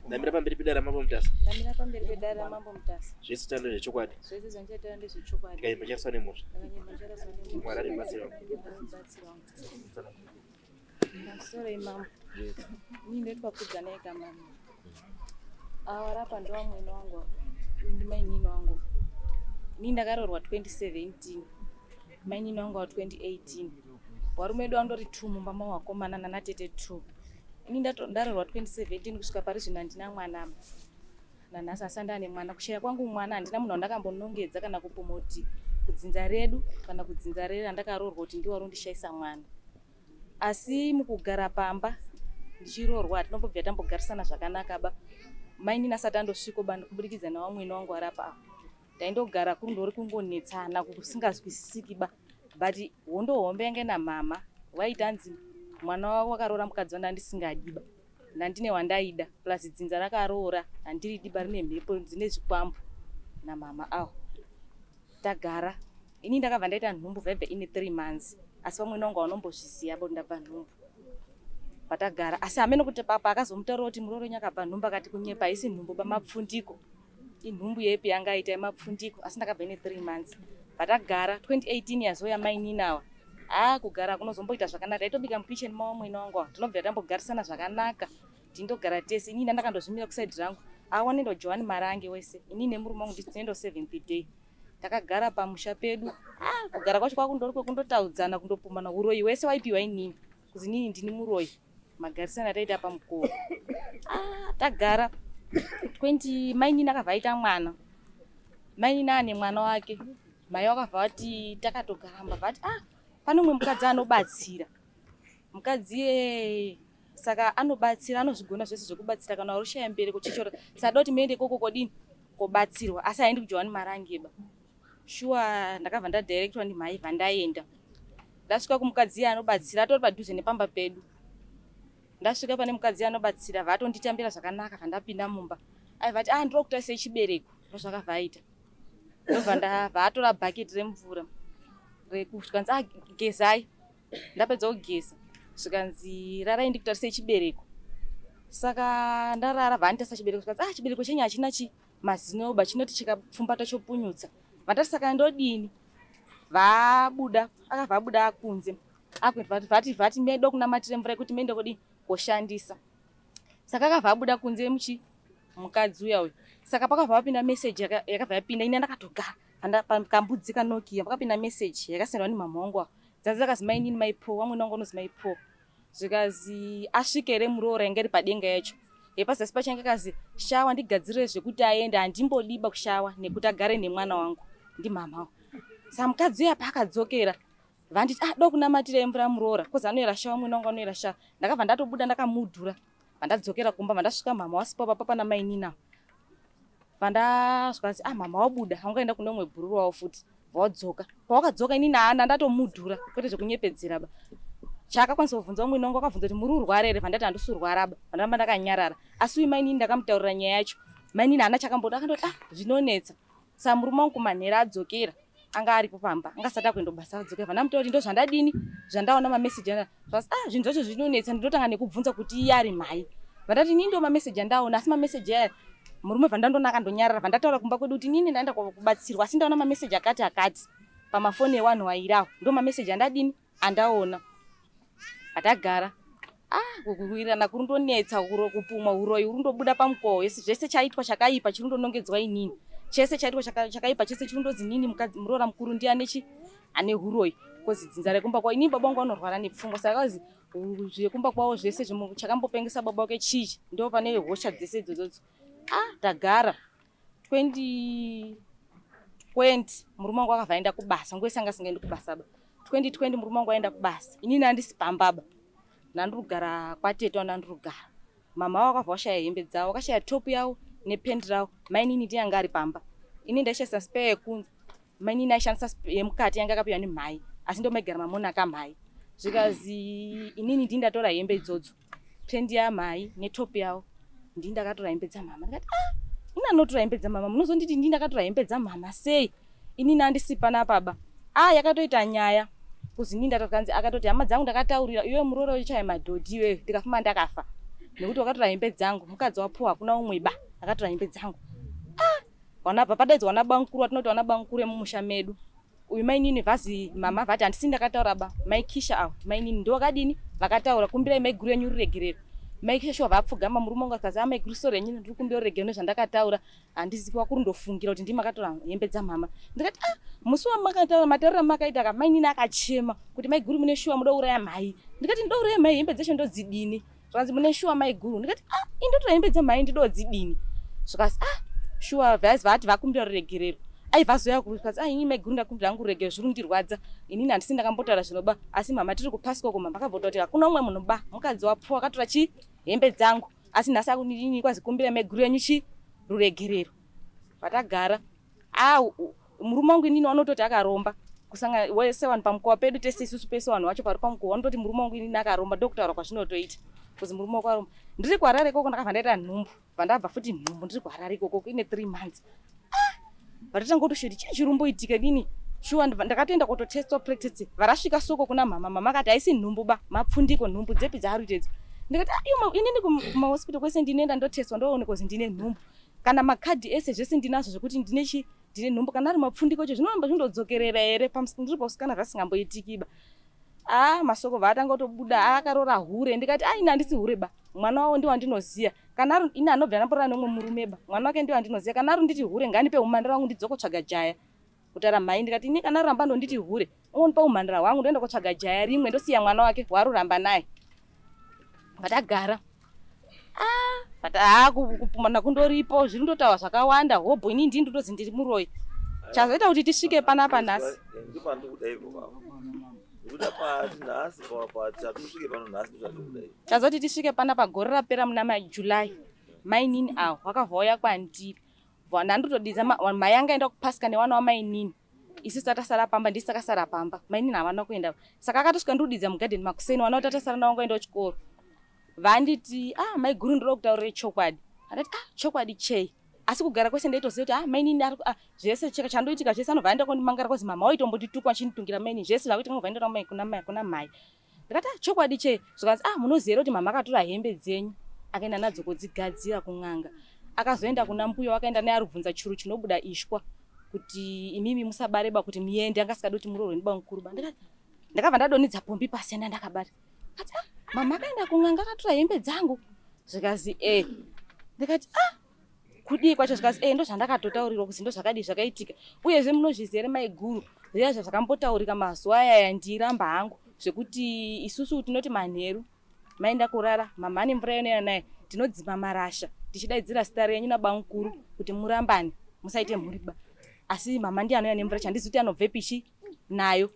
Ndamira pamberi pedare raMambo Mutasa. Ndamira pamberi pedare raMambo Mutasa. Zvese tando zvechokwadi. Zvese zvandichataura ndezvechokwadi. Ndikanyimba charaswa nemhosva. Ndakanyimba charaswa nemhosva. Mwari ari mubatsiri wangu. Mwari mubatsiri wangu. Pamusoro imambo. Ini ndoitwa Kudzanai Kamama. Awa rapa ndowamwene wangu awa. Uyu ndimainini wangu. Ini ndakaroorwa 2017. Mainini wangu wa 2018. Varume vedu vandori 2 mumba mavo vakomana nanatete 2. Ini ndaroorwa 2017 kusvika pari zvino handina mwana. Nanhasi asi ndane mwana. Kushaya kwangu mwana handina munhu wandakambonongedza kana kupomoti kudzinza redu kana kudzinza rere randakaroorwa kuti ndiwo arondishaisa mwana. Asi mukugara pamba ndichiroorwa hatinombobvira tambogarisana zvakanaka ba. Mainini asati andosviko ba kubudikidza navamwene wangu vari apa ava. Taindogara kundori kungonetsana kusingazwisisiki ba. But hondo hombe yange namama vaiti hanzi mwana wavo wakaroora mukadzi wandandisingadi ba. Ndandine wandaida plus dzinza rakaroora handiridi ba rine mhepo dzine zvikwambo namama avo. Tagara ini ndakabva ndaita nhumbu vaibva ine 3 months asi vamwene vangu vanombozviziva bo ndabva nhumbu patagara asi hamene kuti papa akazomutaura kuti muroora wenyu akabva nhumbu akati kunyepa haisi nhumbu pamapfundiko inhumbu yepi yanga aita yemapfundiko asi ndakabva ine 3 months patagara 2018 yazouya mainini awa haa kugara kunozomboita zvakanaka taitobika mukitchen mavo mwene wangu awa tinobvira tambogarisana zvakanaka tindogara tese inini ndakandozvimira kusaidi rangu awa nendo Johani Marange wese inini nemurume wangu ndinoenda seventh day takagara pamusha pedu. Ah, kugara kwacho kwakundori kwekundotaudzana kundopumana uroyi wese waipiwa inini kuzi inini ndini muroyi magarisana ataita pamukova. Ah, tagara 20 mainini akabva aita mwana mainini ane mwana wake mai wakabva vati takatogara vati ah pane umwe mukadzi anobatsira mukadzi iyeye saka anobatsira anozvigona zvese zvekubatsira kana warushaya mbereko chichoro sada kuti muende ikoko kodini kobatsirwa asi haendi kuJohani Marangeba shuwa ndakabva ndadirectwa ndimhai bva ndaenda ndasvika kumukadzi iye anobatsira atori padhuze nepamba pedu ndasvika pane mukadzi anobatsira vatonditambira zvakanaka vandapinda mumba aibva ati ah ndinoda kutarisa chibereko ndozvakabva aita ndobva ndabva atora bhaketi remvura zvikanzi ah gezai ndapedza kugeza zvikanzi rarai ndikutarise chibereko saka ndarara bvanditarisa chibereko zvikanzi ah chibereko chenyu hachina chi mazino ba chinoti chikapfumbata chopunyutsa vandati saka ndodini vabuda akabva abuda kunze vati vati medo kunamatire mvura yekuti muende kodi koshandisa saka akabva abuda kunze muchi mukadzi uya uyu saka pakabva papinda meseji yakabva yapinda ini ndakatogara kambudzi kaNokia pakapinda meseji yakasendwa nemama wangu ava dzadzi dzakazi mainini maipo vamwene wangu anozi maipo zvikazi asvike here muroora inge iri padenga yacho yepazasi pacho yange kazi shawa ndigadzirire zvekuti aende handimbodiba kushawa nekuti agare nemwana wangu ndimama saka mukadzi uya paakadzokera vanditi ah do kunamatirai mvura muroora kozi anoyera shawa mwene wangu anoyera shawa ndakabva ndatobuda ndakamudhura vandadzokera kumba vandasvika mama wasipo papa pana mainina vandasvika ah mama wabuda wangaenda kune umwe bhururu wavo futi wadzoka pawakadzoka inini haana ndatomudhura kwete zvekunyepedzera ba chaakakwanisa kubvunza umwene wangu akabvunza kuti muri urwara here vandati handisi urwara ba vandaramba ndakanyarara asi uyu mainini ndakamutaurira nyaya yacho mainini haana chakamboda akandoti ah zvinonetsa saka murume wangu kumanhera adzokera anga aripo pamba anga asati akuenda kubasa adzokera vandamutaura kuti ndo zvandadini zvandaona mameseji ah zvinhu zvacho zvinonetsa ndinotanga nekubvunza kuti iye ari mhai vandati inini ndo mameseji andaona asi mameseji aya murume vandandona akandonyarara vandataura kumba kwedu kuti inini ndaenda kubatsirwa asi ndaona mameseji akati akati pamafoni ewanhu wairawo ndo mameseji andadini andaona atagara ah kuwirirana kurundonetsa kupumwa uroyi urundobuda pamukoho yese zvese chaitwa chakaipa chirundonongedzwa inini chese chaitwa chakaipa chese chirundonzi inini muroora mukuru ndiye ane chi ane uroyi kozi dzinza rekumba kwavo inini baba vangu vanorwara nepfungwa saka kazi zvekumba kwavo zvese chakambopengesa baba wake chichi ndo pane hosha dzese idzodzo ah tagara 2020 murume wangu akabva aenda kubasa nguva yese anga asingaendi kubasa ba 2020 murume wangu aenda kubasa inini handisi pambaba ndandiri kugara kwatete wandandiri kugara mama vavo vakabva vashaya hembe dzavo vakashaya top yavo nependi ravo mainini ndiye anga ari pamba ini ndaishandisa spare yekunze mainini aishandisa yemukati yanga akapiwa nemhai asi ndo maigara mamona akamhai zvikazi inini ndini ndatora hembe idzodzo pendi yamhai netop yavo ndini ndakatora hembe dzamama ndikati ah ini anotora hembe dzamama munozonditi ndini ndakatora hembe dzamama sei inini handisi panapaba ah yakatoita nyaya kuzi inini ndatokanzi akatoti hama dzangu ndakataurira iwe muroora uchaya madhodhi iwewe ndikafuma ndakafa. Nekuti wakatora hembe dzangu, mukadzi wapuwa hakuna umwe ba akatora hembe dzangu. Ah, wanabva padaidzwa wana bamukuru, watinoti wana bamukuru emumusha medu. Uyu mainini vhazi mama vati handisi ndakataura ba, maikisha avo mainini ndo wakadini vakataura, kumbirai maiguru yenyu ruregerero. Maikisha shuwa vapfugama, murume wangu akazi amaiguru sore yenyu ndiri kumbira ruregerero nezvandakataura, handisi kwakurundofungira kuti ndimi makatora hembe dzamama. Ndikati ah, musi wamakataura matauriro amakaita ka, mainini akachema kuti maiguru mune shuwa muda kuuraya mhai. Ndikati ndouraya mhai, hembe dzacho ndodzidini? Zvakanzi mune shuwa maiguru. Ndikati ah, indotora hembe dzamhai ndidodzidini? Zvikanzi ah, shuwa vhazi vati vakumbira ruregerero. Aibva azoya kuzi ah, ini maiguru ndakumbira hangu ruregerero, zviri kundirwadza. Inini handisi ndakambotaura zvinoba, asi mama tiri kupasika uko, mama akabvota kuti hakuna umwe munhu ba, mukadzi wapuwa akatora chi hembe dzangu, asi nhasi akundini kwazi kumbira maiguru yenyu chi ruregerero. Patagara ah, murume wangu inini wanototi akaromba, kusanga wese vanhu pamukova pedu tese isusu pese vanhu vacho pari pamukova vanototi murume wangu inini akaromba, ndokutaura kwazvinotoita kuzi murume wako aromba. Ndiri kuHarare ikoko ndakabva ndaita nhumbu, vandabva futi nhumbu ndiri kuHarare ikoko ine 3 months. Ah, vatotanga kutoshoti chii chiri kumboitika nini? Shuwa ndakatoenda kototestwa pregnancy, varasvika soko kuna mama, mama akati haisi nhumbu ba, mapfundiko, nhumbu dzepi dzaari kuita idzi? Ndikati ah, iyo inini kumahospital kwese ndinoenda ndotestwa ndoonekwa kuzi ndine nhumbu, kana makadhi ese zvese ndinazvo zvekuti ndine chi ndine nhumbu, kana ari mapfundiko cho zvinoramba zvindodzokerera here ndiri pausikana zvasingamboitikiba. Ah, masoko vaatanga kutobuda akarora hure. Ndikati ah, ini handisi hure ba, mwana wavo ndiwo andinoziya, kana ari ini anobva ndamborara neumwe murume ba, mwana wake ndiwo andinoziya, kana ari nditi hure nganipe umhandara wangu ndidzokotsvaga jaya kutaura mhai. Ndikati ini kana aramba ndonditi hure unonipa umhandara hwangu ndoenda kotsvaga jaya rimwe ndosiya mwana wake waruramba naye. Vatagara ah, vata ah, kupumana kundoripo zviri ndotaura zvakawanda hobho, ini ndini ndotozi ndiri muroyi. Chazoita kuti tisvike panapa nhasi chazoti tisvike panapa gore rapera muna maJuly, mainini awo wakabva uya kwandiri, ndandotodidza mai anga aenda kupasika newana wamainini, isusu tatasara pamba, ndisi takasara pamba, mainini havana kuenda. Saka akatosvika ndodidza mugadheni makuseni, wana tatasara navo vangoenda kuchikoro. Vanditi ah, maiguru ndoda kutaurire chokwadi. Andati ah, chokwadi chei? Asi kugara kwese ndaitoziva kuti ah, mainini ari ah, zvese cheka chandoitika zvese anobva aenda kondimangara kozi mama waitombonditukwa achinditungira mainini zvese zvakuitika ngobva aenda mai kuna mai kuna mai. Ndikati ah, chokwadi chei? Zvikanzi ah, munoziva here kuti mama akatora hembe dzenyu akaenda nadzo kodzigadzira kun'anga, akazoenda kuna mbuya wakaenda naye arubvunza churu chinobuda ishwa kuti imimi musabareba kuti muende, anga asikadi kuti muroorwe ndibamukuru ba. Ndikati ndakabva ndadonhedza pombi pasi yanda ndakabata. Kati ah, mama akaenda kun'anga akatora hembe dzangu. Zvikazi eh. Ndikati ah, kudii kwacho? Zvikazi eh, ndozvandakatotaurirwa kuzi ndozvakadii zvakaitika. Uyezve munozviziva here maiguru, zviya zvazvakambotaurika mazuva ayaya ndiramba hangu zvekuti isusu tinoti manheru maenda kurara, mama ane mvura yanoya naye, tinodzima marasha tichidaidzira zita renyu nabamukuru kuti murambane musaite mhuri ba, asi mama ndiye anouya nemvura, chandizi kuti anobvepi chi nayo.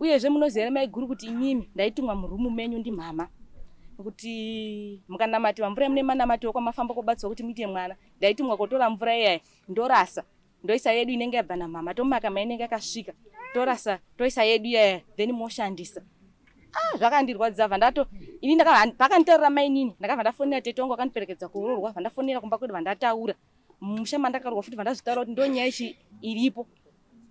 Uyezve munoziva here maiguru kuti imimi ndaitumwa murumu menyu ndimama kuti mukanamatiwa mvura mune manamatiwa kwamafamba kobatsirwa kuti muite mwana, ndaitumwa kotora mvura iyaya ndorasa ndoisa yedu inenge yabva namama, tomaka mainenge akasvika torasa toisa yedu iyaya then moshandisa. Ah, zvakandirwadza vandato ini pakanditaurira mainini ndakabva ndafonera tete wangu akandiperekedza kuroorwa, vandafonera kumba kwedu vandataura mumusha mandakaroorwa futi vandazvitaura kuti ndonyaya ichi iripo.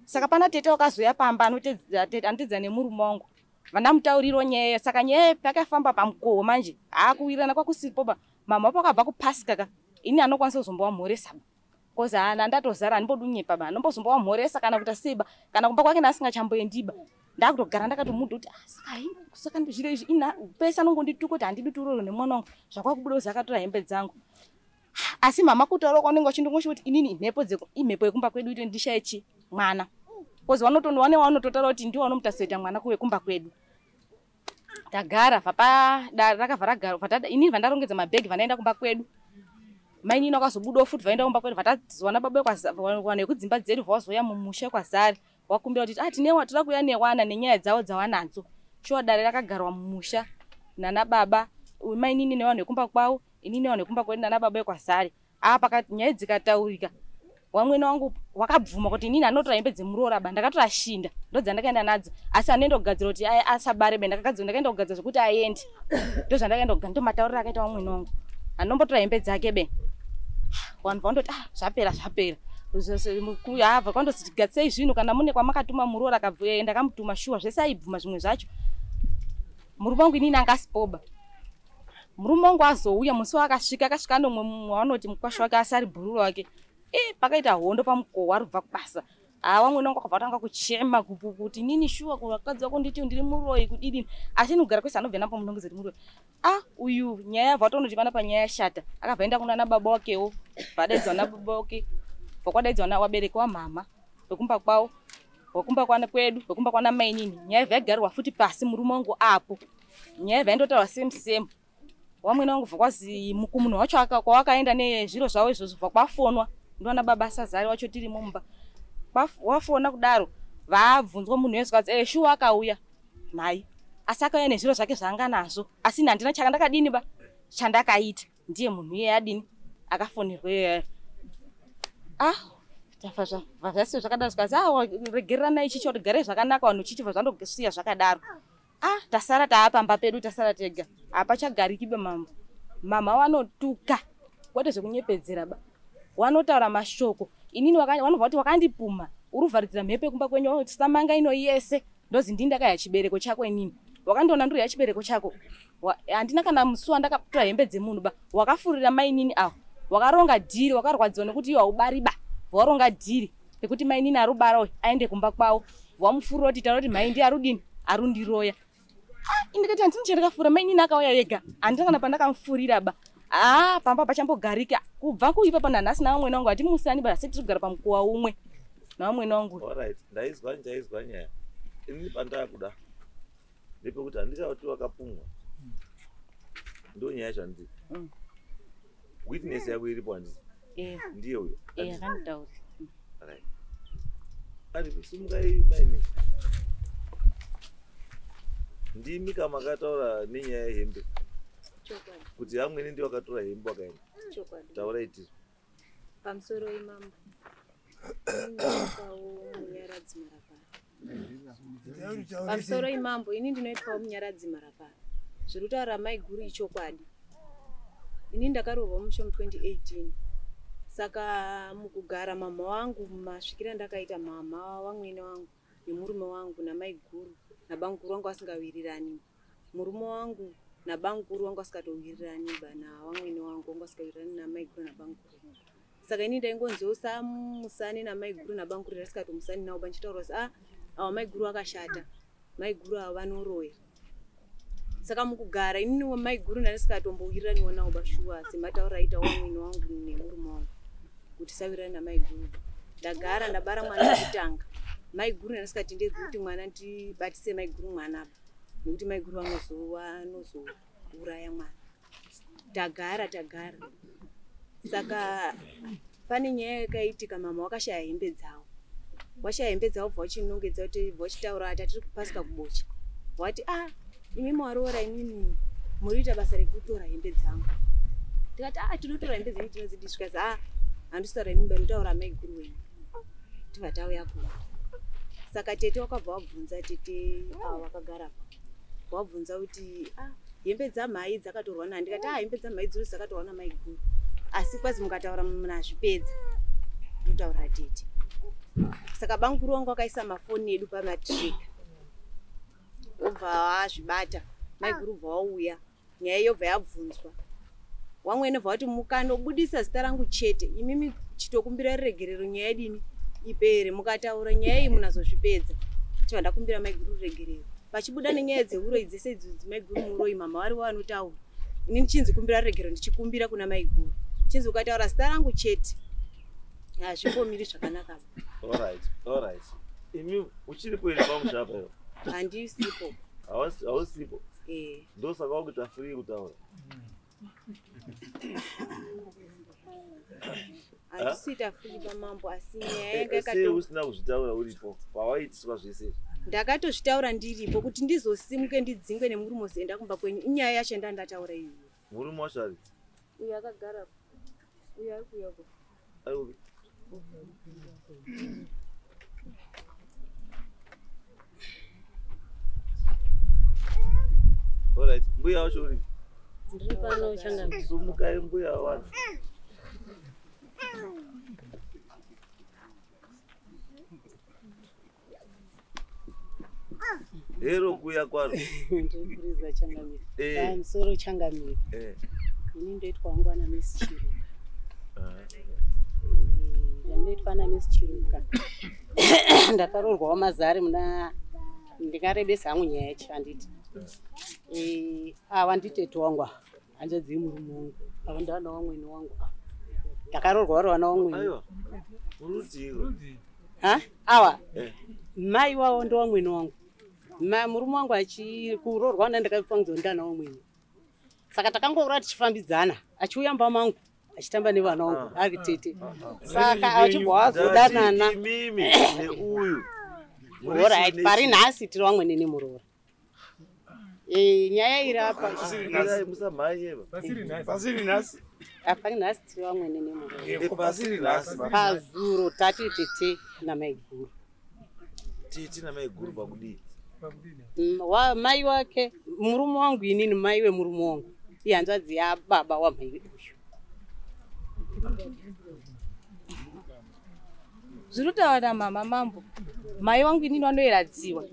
Saka pana tete wakazoya pamba anotedza nemurume wangu vandamutaurirawo nyaya. Saka nyaya pakafamba pamukoho manje haakuwirirana kwakusipo ba, mama pakabva kupasika ka ini anokwanisa kuzombowamhoresa ba, kozi haana ndatozara handimbodunyepa ba, anombozombowa kana kuita sei ba, kana kumba kwake ndasingachamboendiba, ndakutogara ndakatomuda kuti ah, saka saka zviro izvi ina pese anongondituka kuti handidi turoro nemwana wangu zvakwakubuda kuzi akatora hembe dzangu. Asi mama kutaura kwaunenge uchindongosha kuti inini imhepo imhepo yekumba kwedu ito ndishaye chi mwana, kozi vanotowane vanototaura kuti ndiwo vanomutasoita mwana wekumba kwedu. Tagara papa rakabva ragara inini vandarongedza mabhegi vandaenda kumba kwedu, mainini vakazobudawo futi vaenda kumba kwedu, vatazowana baba vanhu vekudzimba dzedu vazouya mumusha kwazari wakumbira kuti ah, tinewa toda kuuya newana nenyaya dzavo dzawanadzo. Shuwa dare rakagarwa mumusha nana baba mainini nevanhu vekumba kwavo, inini nevanhu vekumba kwedu nana baba vekwazari. Apa nyaya dzikataurika, wamwene wangu wakabvuma kuti inini anotora hembe dzemuroora ba, ndakatora shinda ndodzandakaenda nadzo, asi anoenda kugadzira kuti asabare be, ndakagadzira ndakaenda kugadzira zvekuti aende, ndozvandakaenda kugadzira, ndomatauriro akaita wamwene wangu anombotora hembe dzake be. Vanhu vandoti ah, zvapera zvapera abva kwandoti gatsei zvinhu kana mune kwamakatuma muroora ndakamutuma shuwa zvese aibvuma zvimwe zvacho. Murume wangu inini anga asipoba. Murume wangu azouya musi waakasvika, akasvika nomwe waanoti mukwasha wake asi ari bhururu wake. Pakaita hondo pamukowa ari kubva kubasa. Vamwene wangu akabva atanga kuchema kuti inini shuwa vakadzi vako nditi ndiri muroyi kudini. Asi ini kugara kwese anobva napo munongedza kuti muroyi. Uyu nyaya yabva atonoti pana panyaya yashata. Akabva aenda kunana baba wakewo, vadaidzwa nababa wake, vakwadaidzwa vabereki wamama vekumba kwavo, vekumba kwana kwedu, vekumba kwana mainini. Nyaya yabva yagarirwa futi pasi murume wangu apo. Nyaya yabva yandotaurwa same. Wamwene wangu bva kwazi munhu wacho kwawakaenda nezviro zvavo izvozvo bva kwafonwa ndiwana baba Sazari wacho tirimo mumba. Wafona kudaro vabvunzwa munhu wese kwazi shuwa akauya mhai, asi akauya nezviro zvake zvaanga nazvo, asi ini handina chandakadini ba chandakaita. Ndiye munhu iye adini akafonerwa iye. Tafa zvasiyo zvakadaro zvikanzi regereranai chicho tigare zvakanaka vanhu chichibva zvandosiya zvakadaro. Tasara taapamba pedu, tasara tega, hapachagariki be mambo. Mama vanotuka kwete zvekunyepedzera ba, vanotaura mashoko. Inini vanobva kuti wakandipuma uri kuvharidzira mhepo yekumba kwenyu, vanoti samanga ino yese ndozi ndini ndakaya chibereko chako inini. Wakandiona ndiri ya chibereko chako. Handina kana musi wandakatora hembe dzemunhu ba. Wakafurira mainini avo, wakaronga dhiri, wakarwadziwa nekuti iwe haubari ba. Waronga dhiri rekuti mainini arubara uyu aende kumba kwavo, wamufurira kuti taura kuti mhai ndiye arudini arundiroya. Indikati handini chandakafura, mainini akauya ega, handina kana pandakamufurira ba. Pamba pachambogarika kubva kuipa nanhasi navamwene wangu hatimusani ba, asi tiri kugara pamukuwa umwe navamwene wangu. Alright, ndaizwa nyaya. Ini pandakuda ndepekuti handichati wakapumwa. Ndo nyaya yacho handiti. Witness yako iripo handiti? Ndiye uyo. Akanditaura. Alright. Ari simukai maini. Ndimi kamakataura nenyaya yehembe. Kuti amweni ndiwo akatora hembe wakaenda. Taura iti. Pamusoro imambo. Ndinoitwawo Munyaradzi Marapara. Pamusoro imambo, ini ndinoitwawo Munyaradzi Marapara. Zviri kutaura maiguru ichokwadi. Ini ndakaroorwa musha mu 2018. Saka mukugara mama wangu masvikira ndakaita mama wamwene wangu nemurume wangu namaiguru nabamukuru wangu asingawirirani. Murume wangu nabamukuru wangu asikatowirirani ba nawamwene wangu asikawirirani namaiguru nabamukuru. Saka ini ndaingonziwo samusani namaiguru nabamukuru asikatomusani navo banchitaura kuti ava maiguru akashata, maiguru ava vanoroya. Saka mukugara inini maiguru ndandisikatombowiriraniwo navo bashuwa sematauro aita wamwene wangu nemurume wangu kuti sawirirani namaiguru. Ndagara ndabara mwana wekutanga. Maiguru ndandisikatenderwi kuti mwana ndibatise maiguru mwana apa nekuti maiguru vanozouraya mwana. Tagara. Saka pane nyaya yakaitika, mama wakashaya hembe dzavo. Washaya hembe dzavo bva vachinongedza kuti vachitaura ati atiri kupasika kubocha. Vati imi maroora imimi murikuita basa rekutora hembe dzangu. Tikati tinotora hembe dzenyu tinodzidi. Zvikanzi handisi kutaura imi ndinotaura maiguru wenyu. Tibva tauya kuno. Saka tete wakabva wabvunza tete ava vakagara apa. Wabvunza kuti hembe dzamhai dzakatorwa nani. Ndikati hembe dzamhai dziri dzakatorwa namaiguru. Asi kwazi mukataura munazvipedza. Ndotaurira tete. Saka bamukuru wangu akaisa mafoni edu pamatirika. Obva azvibata, maiguru bva wauya, nyaya yobva yabvunzwa. Wamwene bva vati mukanobudisa zita rangu chete, imimi chitokumbira ruregerero nyaya yedini ipere, mukataura nyaya iyi munazozvipedza. Tibva ndakumbira maiguru ruregerero. Pachibuda nenyaya dzeuroyi dzese idzi maiguru muroyi, mama vari vanotaura. Ini ndichinzi kumbira ruregerero ndichikumbira kuna maiguru. Chinzi ukataura zita rangu chete, hazvimbomiri zvakanaka. Alright. Imi uchiripo here pamusha apa iwe? Handisipo. Hausipo? Ndosaka wakuita free kutaura. Handisiita free pamambo, asi nyaya yanga Sei usina kuzvitaura uripo pawaitiswa zvese? Ndakatozvitaura ndiripo kuti ndizosimuke ndidzingwe nemurume uzoenda kumba kwenyu. Inyaya yacho ndandataura iyoyo. Murume wacho ari? Uyu akagara. Uyu ari kuuya uko. Ari kupi? Alright, mbuya wacho uri? Ndiri pano changamire. Sumukai mbuya wangu. Hero kuya kwaro. Ndiri changamire. Pamusoro changamire. Ini ndoitwa wangu ana Miss Chiruka. Ndoitwa ana Miss Chiruka. Ndakaroorwawo Mazari muna ndingarebesa hangu nyaya yacho handiti. Ava nditete wangu hanzvadzi yemurume wangu. Ava ndavana vamwene wangu. Ndakaroorwa vari vana vamwene. Aiwa. Urudziro. Ha? Ava. Mai wavo ndowamwene wangu. Murume wangu achikuroorwa ndandakapangidzwa ndana wamwene. Saka takangoura tichifambidzana achiuya mumba mangu achitamba nevana vangu ari tete. Saka achibva wazodanana imimi neuyu. Alright, pari nhasi tiri vamwene nemuroora. Nyaya iri apa musamhanyeva. Pasiri nhasi. Pari nhasi tiri vamwene nemuroora. Pasiri nhasi. Pazuro tati tete namaiguru. Tete namaiguru pakudii? Mai wake murume wangu inini mai wemurume wangu ihanzvadzi yababa wamai uyu. Zviri kutaura mama mambo, mai wangu inini vanoyeradziwa,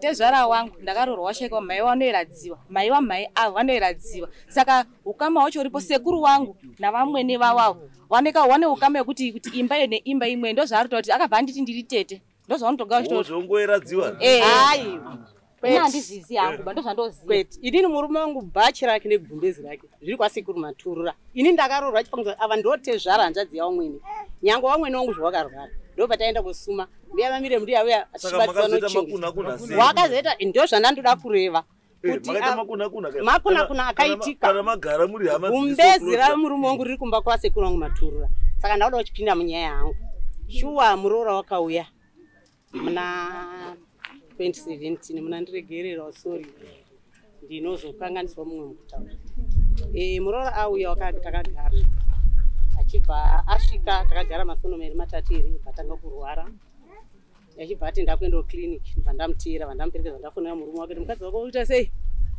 tezvara wangu ndakaroorwa washaikwa, mai vanoyeradziwa, mai vamai avo vanoyeradziwa. Saka ukama wacho uripo, sekuru wangu navamwene vavavo wane ukama wekuti kuti imba iyo neimba imwe. Ndozvaari kutaura kuti akabva anditi ndiri tete. Ndozvaunotoga uchitozvongoeradziwa. Aiwa. Kwete. Handizvizivi hangu ba, ndozvandoziva. Kwete. Inini murume wangu bhachi rake negumbezi rake zviri kwasekuru Maturura. Ini ndakaroorwa achipangidzwa ava ndotezvara hanzvadzi yavamwene. Nyange vamwene wangu zvawakarwara. Ndopataenda kusuma. Mbuya vamire mbuya uya achibatsira nochinja. Wakazoita ndozvandandoda kureva. Kuti makuna akaitika. Kana magara muri hama gumbezi ramurume wangu riri kumba kwasekuru wangu Maturura. Saka ndakuda kuchipinda munyaya yangu. Shuwa muroora wakauya muna 2017 munandiregererawo, sorry, ndinozokanganiswa mumwe mukutaura. Muroora auya takagara achibva asvika, takagara masono mairi matatu here, patanga kurwara. Achibva ati ndakuendawo clinic, ndibva ndamuteera, vandamuperekedza, ndafonera murume wake kuti mukadzi wako uita sei,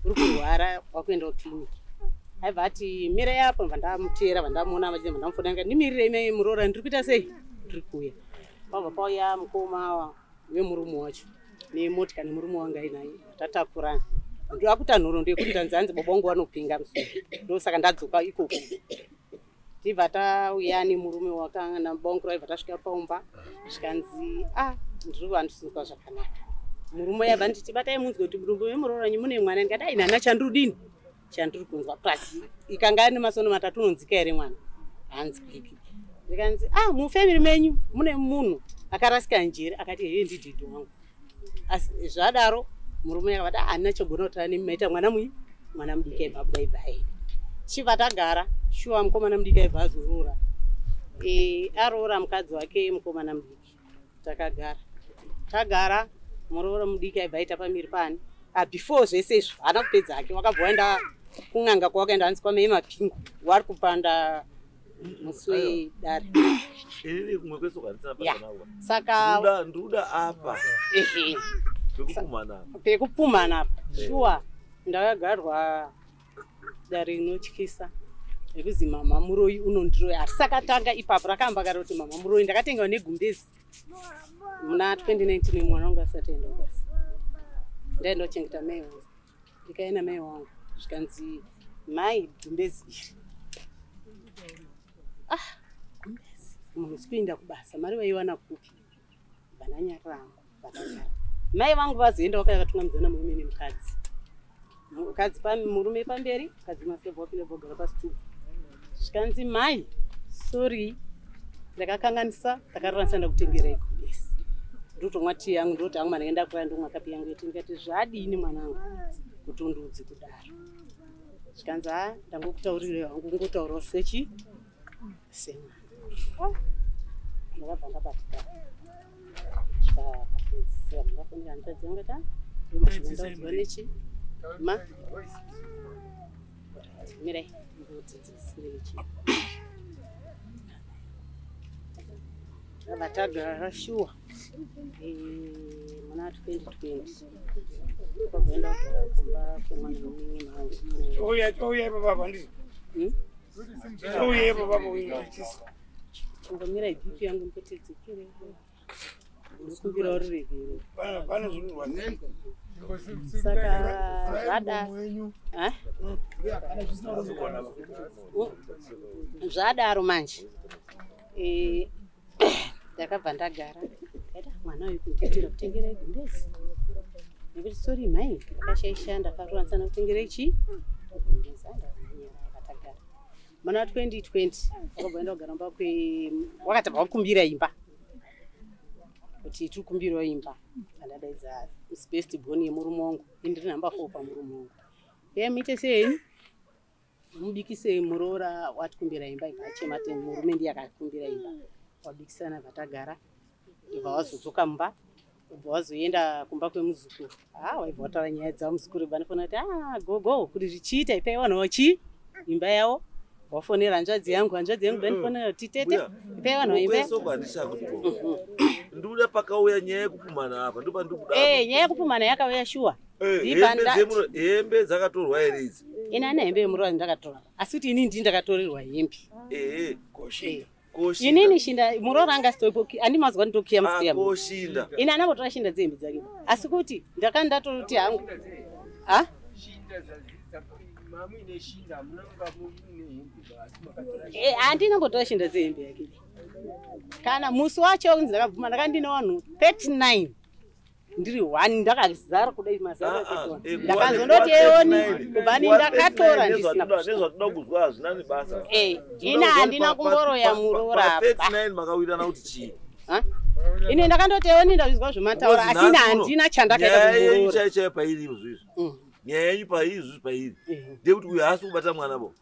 uri kurwara, wakuendawo clinic. Aibva ati mirai apo, ndibva ndamuteera, vandamuona vachibva ndamufonera ndikati ndimirirei mai muroora, ndiri kuita sei, ndiri kuuya. Pabva pauya mukoma wemurume wacho nemotika nemurume wangu ainaye, tatakurana. Ndokuta nhoroondo yekuti ndanzi hanzi baba vangu vanopinga musoro, ndosaka ndadzoka ikoko. Tibva tauya nemurume wakana baba vangu raibva tasvika paumba, zvikanzi ndiri handisizwa zvakanaka. Murume yabva nditi batai munzwe kuti mudumbu memuroora wenyu mune mwana. Ndikati ai nana chandiri chandiri kunzwa plus ikanga nemasono matatu unonzika here mwana, hanzwiki. Ndikanzi mufamily menyu mune munhu akarasika njere. Akati heye ndidhidhi wangu. Asi zvadaro murume akati handina chogona kutaura nemi, maita mwana mwana mudiki aibva abuda ibva aenda. Chibva tagara shuwa mukomana mudiki aibva azoroora. Aroora mukadzi wake mukomana mudiki. Takagara tagara muroora mudiki aibva aita pamiri pani. Before zvese izvo haana kupedza hake, wakabva waenda kun'anga kwawakaenda hanzi kwamai Mapingo wari kupanda musi wedare. Inini kumwe kwese kwandisina basa nako. Saka ndoda apa. Pekupumhana. Pekupumhana apa. Shuwa ndakagarwa dare rinotyisa rekuzi mama muroyi unondiroya. Harisakatanga ipapo, rakamba kare kuti mama muroyi. Ndakatengewa negumbezi muna 2019 mwana wangu asati aenda kubasa. Ndaenda kuchengeta mai wangu. Ndikaenda mai wangu zvikanzi mai gumbezi iri. Gumbezi munhu sikuenda kubasa, mari vaiwana kupi? Vananyarira hangu, vakanyara. Mai vangu vazoenda vakatungamidzana murume nemukadzi. Mukadzi murume pamberi, mukadzi masebva wapinda vogara pasitupu. Zvikanzi mai, sorry, ndakakanganisa, ndakaranisa ndakutengerai gumbezi. Ndotomwa tii yangu, ndoti hangu manenge ndakura ndomwa kapi yangu yeti. Ndikati zvadini mwanangu kuti undiudze kudaro. Zvikanzi ndangokutaurirai hangu, kungotaurawo sechi semwana. Ndakabva ndabatikana. Ndikapedzisira ndafonera hanzvadzi yangu ndikati ndomashoko nechi ma mirai ndodzidzisire chi. Ndabva tagara shuwa muna 2020 kwabvaenda kugara kumba kwemwana munin'ina wangu. Touya ipapa handiti? Touya ipapa uyu. Chingomira BP yangu mbotedzekere. Ndikumbirawo ruregerero. Pane zvinorwadza. Saka zvadaro, zvadaro manje ndakabva ndagara, ndaita mwana uyu kundiitira kutengerai gumbezi, nekuti sorry mhai, ndakashaisha, ndakarowanisana kutengerai chii, gumbezi. Andazonyara, akatagara. Muna 2020 wakabva enda kugara mumba kwe, wakati wakumbira imba, kuti tiri kumbirawo imba. Andadaidza first born yemurume wangu, ini ndiri number 4 pamurume wangu. Ye, muite sei, mubikise muroora watikumbira imba. Ikachema ti murume ndiye akakumbira imba. Wabikisana, vatagara, ndobva wazodzoka mumba, ubva wazoenda kumba kwemuzukuru. Ah, waibva wataura nyaya dzavo muzukuru, bva ndifona kuti, ah, gogo, kuti zvichiita, ipai vanhu chi imba yavo. Wafonera hanzvadzi yangu, hanzvadzi yangu bandifonera kuti, tete, ipai vanhu imba. Kwesoko handichakuti ndikuda pakauya nyaya yekupumana apa, ndopandikuda. Eh, nyaya yekupumana yakauya shuwa. Ndibva Hembe hembe dzakatorwa here idzi? Ini ane hembe yemuroora ndakatora, asi kuti inini ndini ndakatorerwa hembe. Ehe. Koshinda. Koshinda. Inini shinda muroora anga asitoipo, andimazwa nditokiya musikiya. Koshinda. Ini anambotora shinda dzehembe dzake, asi kuti ndakanga ndatoti hangu ha. Mamuine shinda, munonga muine hembe, asi makatora. Handina mbotora shinda dzehembe yake. Kana musi wacho kunzi ndakabvuma, ndakanga ndine vanhu 39, ndiri one, ndakazara kudai mazara. Ndakazondoti eoni kubva ni ndakatora ndisina. Nezvatoda kuzwa hazvina nebasa. Ini handina kumboroya muroora apa. 39 makawirirana kuti chii? Ini ndakandoti eoni, ndazvizwa zvemataura, asi ini handina chandakaita Nyaya yenyu kumuroora. chaiyo chaiyo pairi izvizvi, nyaya yenyu pairi izvizvi, pairi ndeyekuti uyu haasi kubata mwana bo.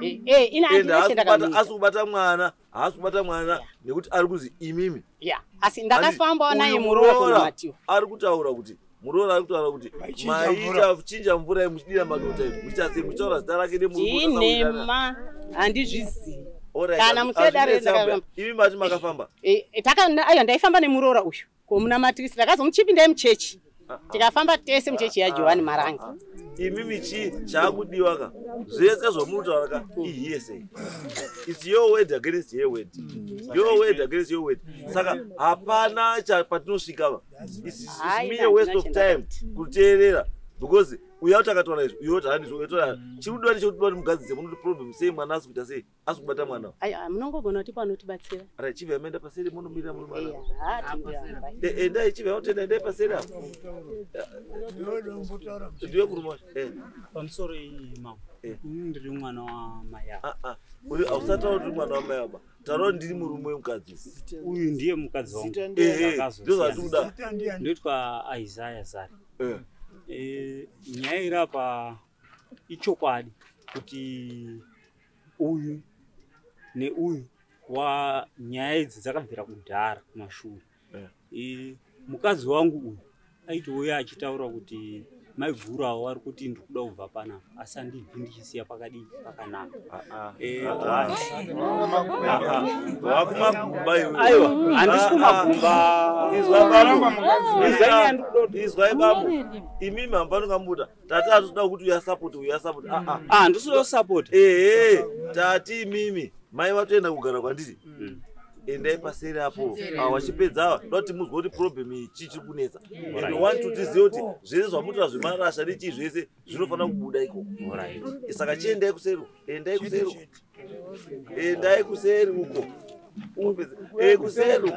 Ini Ende handina haasi kubata, chandakamuita. asi kubata mwana, haasi kubata mwana nekuti ari kuzi imimi. Ya, asi ndakafambawo naye Uyu muroora muroora kunamatiwa. ari kutaura kuti, muroora ari kutaura kuti Maichinja mvura. maita chinja mvura muchidira madota, muchiita sei, muchitaura zita rake nemurume. Inhema, handizvizivi. Kana musedare. Imi mati makafamba. Aiwa, ndaifamba nemuroora uyu komunamatirisi, ndakazomuchipindai muchechi, tikafamba tese muchechi yaJohani Marangi. Imimi chii chaakudiwa ka? Zvese zvamuri kutaura ka ihearsay. It's your word against her word, your word against your word, saka hapana patinosvika va. It's Hayi, mere waste of handina. time kuteerera, because uya kuti akataura izvi, uyo kuti handizvo, uyo taura. Chiri kudiwa ndechekuti kuti mugadzise munoti problem sei, mwana asi kuita sei, asi kubata mwana. Aiwa, munongogona kuti panotibatsira. Ara chibva maenda paseri, munomirira muri mwana. Eya, tindiramba. Endai, chibva utenda, endai paseri apo. Ndiwe murume wacho. Pamusoro iyi, mama. Ini ndiri mwana wamai ava. Ah, ah. Uri hausataura kuti uri mwana wamai aba, taura kuti ndiri murume wemukadzi. Uyu ndiye mukadzi wangu. Ndozvatikuda. Ndoitwa Isaya Zari. Nyaya iri apa ichokwadi kuti uyu neuyu wa nyaya idzi dzakabvira kudhara kumashure. Mukadzi wangu uyu aitouya achitaura kuti maiguru avo vari kuti ndiri kuda kubva panapa, asi handibvi ndichisiya pakadii, pakanaka. Wakumagumba iwe. Aiwa, handisi kumagumba. Izwai babo. Izwai nyaya ndikuda. Izwai babo, imimi hamufaniri kamubuda tati hatitoda kuti uya support, uya support. Ah, ah. Ah, handisi kuda support. Ehe, tati imimi mai vatoenda kugara kwandiri, endai paseri apo. Wachipedza ava, toda kuti muzwe kuti problem iyi chii chiri kunetsa, and want to tizive kuti zvese zvamutora zvemarasha nechii zvese zvinofanira kubuda ikoko. Saka chiendai kuseri, endai kuseri, endai kuseri uko. Kuseri.